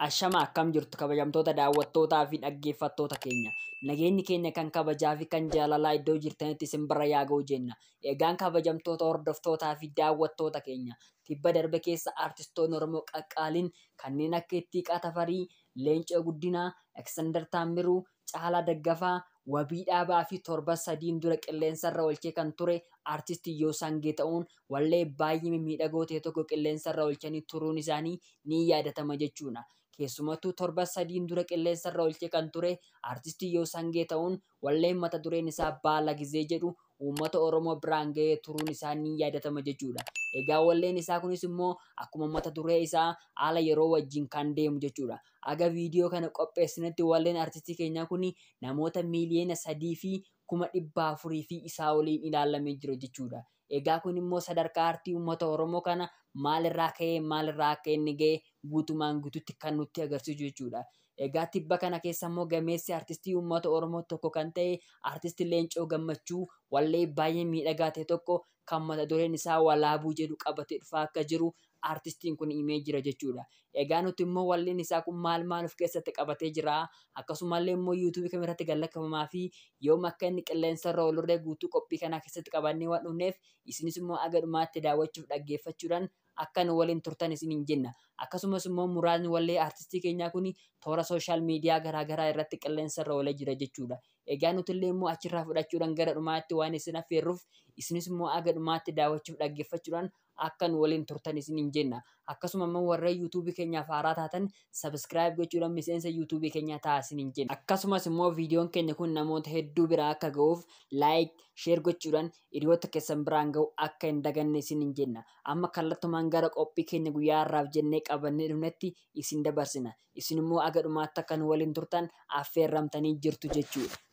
Ashama akkam jirtu kabajamtoota daawwattootaa fi dhaggeeffattoota keenya. Nageenyi keenya kan kabajaa fi kan jaalalaa iddoo jirtanitti isin bira yaa ga'u jenna. Egaan kabajamtoota hordoftootaa fi daawwattoota keenya. Tibba darbe keessa artistoonni Oromoo qaqqaaliin kanneen akka Ittiiqaa Tafarii, Leencoo Guddinaa, Eksaandar Taammiruu, Caalaa Daggafaa, Wabii Dhaabaa fi torba sadiin dura qilleensarra oolchee kan ture artistii Yoosaan Geeta'uun wallee baay'ee mimmiidhagoo ta'e tokko qilleensarra oolchanii turuun isaanii ni yaadatama jechuudha. Keessumattuu torba sadiin dura qilleensarra oolchee kan ture artistii Yoosaan Geeta'uun walleen mata dureen isaa Baala Gizee jedhu uummata Oromoo biraan ga'ee turuun isaa ni yaadatama jechuudha. Egaa walleen isaa kunis immoo akkuma mata duree isaa haala yeroo wajjin kan deemu jechuudha. Aga viidiyoo kana qopheessinetti walleen artistii keenyaa kun namoota 3,400,000 fi isaa oliin ilaalamee jira jechuudha. Egaa kun immoo sadarkaa aartii uummata Oromoo kana maalirraa ka'ee maalirraa akka inni ga'e guutumaan guututti kan nutti agarsiisu jechuudha. Egaa tibba kana keessa immoo gameessi artistii uummata Oromoo tokko kan ta'e artistii Leencoo Gammachuu wallee baay'ee miidhagaa ta'e tokko kan mata dureen isaa Walaabuu jedhu qabatee dhufaa akka jiru artistiin kun himee jira jechuudha. Egaa nuti immoo walleen isaa kun maal maal of keessatti qabatee jira? Akkasumallee immoo yuutuubii kamirratti gallakkafamaa fi yoom akka inni qilleensarra oolurree guutuu qophii kanaa keessatti qabannee waan dhufneef isinis immoo aga dhumaatti daawwachuuf dhaggeeffachuudhaan akka nu waliin turtan isiniin jenna. Akkasumas immoo muraasni wallee artistii keenyaa kun toora sooshaal miidiyaa garaagaraa irratti qilleensarra oolee jira jechuudha. Egaa nuti illee immoo achirraa fudhachuudhaan gara dhumaatti waan isin affeerruuf isinis immoo aga dhumaatti daawwachuuf dhaggeeffachuudhaan akka nu waliin turtan isiniin jenna. Akkasuma immoo warreen yuutuubii keenyaaf haaraa taatan sabiskiraayib gochuudhaan miseensa yuutuubii keenyaa ta'aa isiniin jenna. Akkasumas immoo viidiyoon keenya kun namoota hedduu biraa akka ga'uuf laayik, sheer gochuudhaan hiriyoota keessan biraan ga'u akka hin daganne isiniin jenna. Amma kallattumaan gara qophii keenya guyyaa har'aaf jennee qabannee dhufnetti isin dabarsina. Isin immoo aga dhumaatti akka nu waliin turtan affeerramtanii jirtu jechuudha.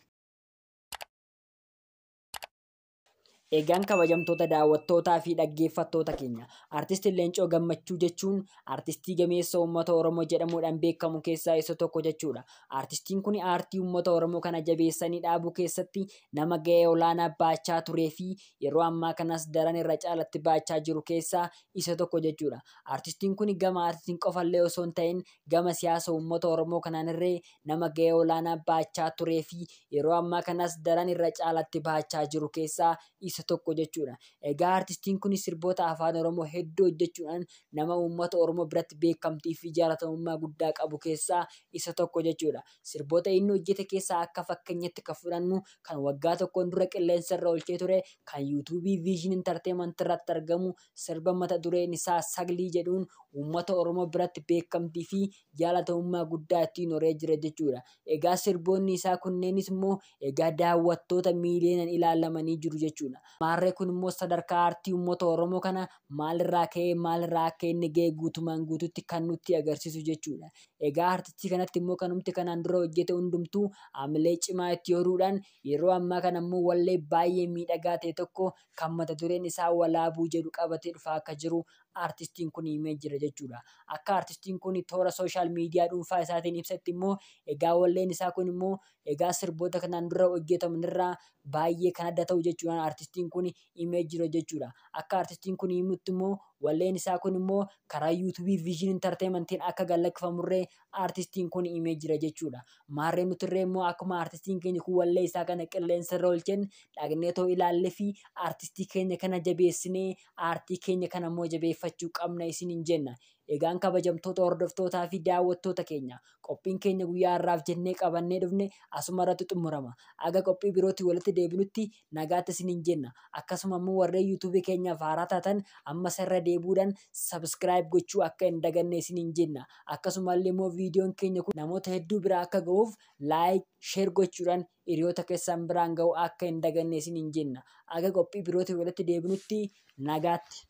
Egaan kabajamtoota daawwattootaa fi dhaggeeffattoota keenya. Artistii Leencoo Gammachuu jechuun artistii gameessa uummata Oromoo jedhamuudhaan beekamu keessaa isa tokko jechuudha. Artistiin kun aartii uummata Oromoo kana jabeessanii dhaabuu keessatti nama ga'ee olaanaa baachaa turee fi yeroo ammaa kanas daran irra caalatti baachaa jiru keessaa isa tokko jechuudha. Artistiin kun gama aartiin qofallee osoo hin ta'in gama siyaasa uummata Oromoo kanaanirree nama ga'ee olaanaa baachaa turee fi yeroo ammaa kanas daran irra caalatti baachaa jiru keessaa isa tokko jechuudha. Egaa artistiin kun sirboota afaan Oromoo hedduu hojjechuudhaan nama uummata Oromoo biratti beekamtii fi jaalatamummaa guddaa qabu keessaa isa tokko jechuudha. Sirboota inni hojjete keessaa akka fakkeenyatti kan fudhannu kan waggaa tokkoon dura qilleensarra oolchee ture kan yuutuubii Vision Entertainment irratti argamu sirba mata dureen isaa Saglii jedhuun uummata Oromoo biratti beekamtii fi jaalatamummaa guddaa ittiin horee jira jechuudha. Egaa sirboonni isaa kunneenis immoo egaa daawwattoota miiliyoonaan ilaalamanii jiru jechuudha. Maarree kun immoo sadarkaa aartii uummata Oromoo kana maalirraa ka'ee maalirraa akka inni ga'e guutumaan guututti kan nutti agarsiisu jechuudha. Egaa artistii kanatti immoo kanumti kanaan dura hojjete hundumtuu haamilee cimaa itti horuudhaan yeroo ammaa kana immoo wallee baay'ee miidhagaa ta'e tokko kan mata dureen isaa Walaabuu jedhu qabatee dhufaa akka jiru artistiin kun himee jira jechuudha. Akka artistiin kun toora sooshaal miidiyaa dhuunfaa isaatiin ibsatti immoo egaa walleen isaa kun immoo egaa sirboota kanaan dura hojjetamanirraa baay'ee kan adda ta'u jechuudhaan artistiin kun himee jira jechuudha. Akka artistiin kun himutti immoo walleen isaa kun immoo karaa yuutuubii Vision Entertainmentiin akka gallakkifamurree artistiin kun himee jira jechuudha. Maarree nutirree immoo akkuma artistiin keenya kun wallee isaa kana qilleensarra oolchen dhaqnee too ilaallee fi artistii keenya kana jabeessinee aartii keenya kana immoo jabeeffachuu qabna isiniin jenna. Egaan kabajamtoota hordoftootaa fi daawwattoota keenya qophiin keenya guyyaa har'aaf jennee qabannee dhufne asuma irratti xumurama. Aga qophii birootti walitti deebinutti nagaatti isiniin jenna. Akkasuma immoo warreen yuutuubii keenyaaf haaraa taatan ammas irra deebi'uudhaan sabiskiraayib gochuu akka hin daganne isiniin jenna. Akkasumallee immoo viidiyoon keenya kun namoota hedduu bira akka ga'uuf laayik, sheer gochuudhaan hiriyoota keessan biraan ga'u akka hin daganne isiniin jenna. Aga qophii birootti walitti deebinutti nagaatti.